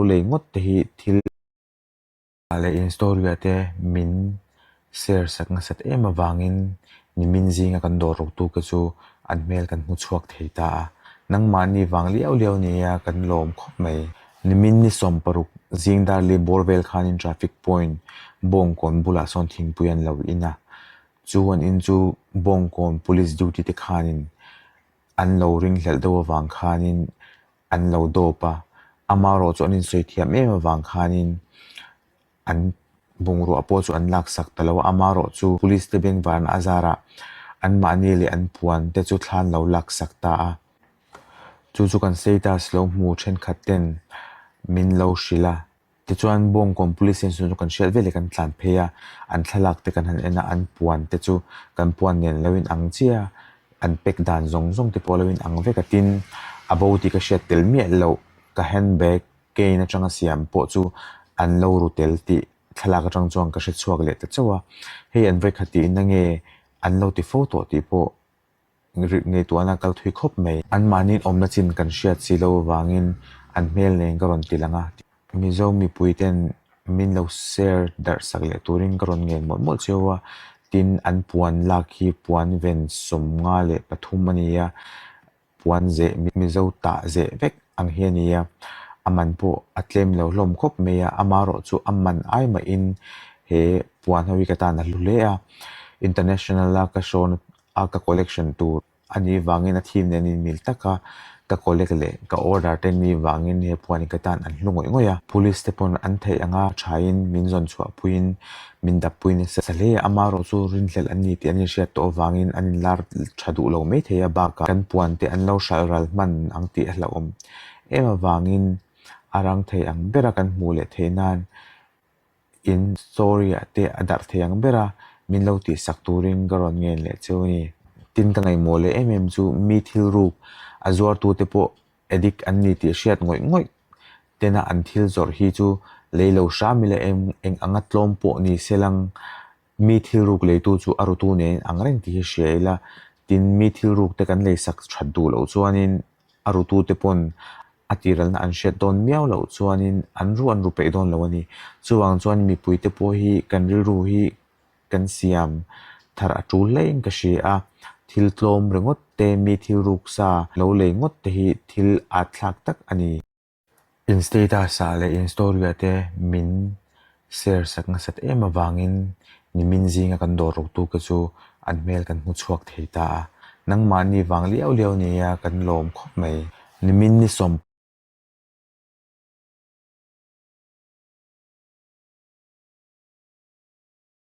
lei ngawt te hi thil leh in story ah te min share sak nasat em avangin nimin zinga kan dawr ruk tu te chu an hmel kan hmu chhuak thei ta a, nangmahni vang liau liau nia kan lawm khawp mai. Nimin ni 16 zing dar leh bawr vel khanin traffic point Bawngkawn bulah sawn thingpui an lo in a, chu an in chu Bawngkawn police duty te khanin an lo ringhlelh deuh avang khanin an lo dawp a, amaherawh chu an insawi thiam em avang khanin an bungrua pawh chu an laksak ta lo a, amaherawh chu police te bengvarna a zarah anmahni leh an puan te chu thla an lo laksak ta a, chu chu kan status lo hmu thenkhat ten min lo hrilh a. Tichuan Bawngkawn Police Station chu kan hriat veleh kan tlan phei a, an thlalak te kan han en a, an puan te chu kan puan nen lo in ang chiah a, an pack dan zawng zawng te pawh lo in ang vek a, tin a bo tih ka hriat tel miah loh ka handbag cane atanga siam pawh chu an lo ru tel tih thlalak atang chuan ka hre chhuak leh ta chauh a, hei an vawikhat tihna nge an lo ti fo tawh tih pawh Ngaihtuahna kal thui khawp mai. Anmahniin awmna chin kan hriat si lo avangin an hmel nen ka rawn ti lang a. Mizo mipui ten min lo share darh sak leh turin ka rawn ngen mawlh mawlh cheu a. Tin, an puan lak hi puan ven 53 a ni a, puan zeh Mizo tah zeh vek ang hi a ni a. A man pawh a tlem lo hlawm khawp mai a, amaherawh chu a man ai mahin he puan ho hi ka tan a hlu hle a. International a ka show na a ka collection tur a nih vangin a theme nen inmil taka ka collect leh ka order te nih vangin he phuan hi ka tan an hlu ngawih ngawih a. Police te pawn an theih anga thain min zawn chhuah puiin min dap pui nasa hle a, amaherawh chu rinhlelh an ni tih an inhriat tawh avangin an inlar tha duh lo mai thei a, bakah kan puan te an lo hralh ral hman ang tih a hlauhawm em avangin a rang thei ang bera kan hmuh leh theih nan In story ah te a darh thei ang ber a, min lo tih sak turin ka rawn ngen leh cheu a ni. Tin ka ngaihmawh leh em em chu mi thil ruk a zuartu te pawh addict an ni tih hriat ngawih ngawih tena an thil zawrh hi chu lei lo hram ila em eng anga tlawm pawh ni se lang mi thil ruk leitu chu a rutu nen ang reng tih hi hria ila, tin mi thil ruk te kan lei sak that duh loh chuanin a rutu te pawn a tiralna an hriat dawn miau loh chuanin an ru an ru peih dawn lo a ni. Chuvang chuan mipuite pawh hi kan rilru hi kan siam thar a tul hlein ka hria a, thil tlawm ringawt te, mi thil ruksa lo lei ngawt te hi thil at thlak tak a ni. In status ah leh in story ah te min share sak nasat em avangin nimin zinga kan dawr ruk tu te chu an hmel kan hmu chhuak thei ta a, nangmahni vang liau liau nia kan lawm khawp mai. Nimin ni sawm.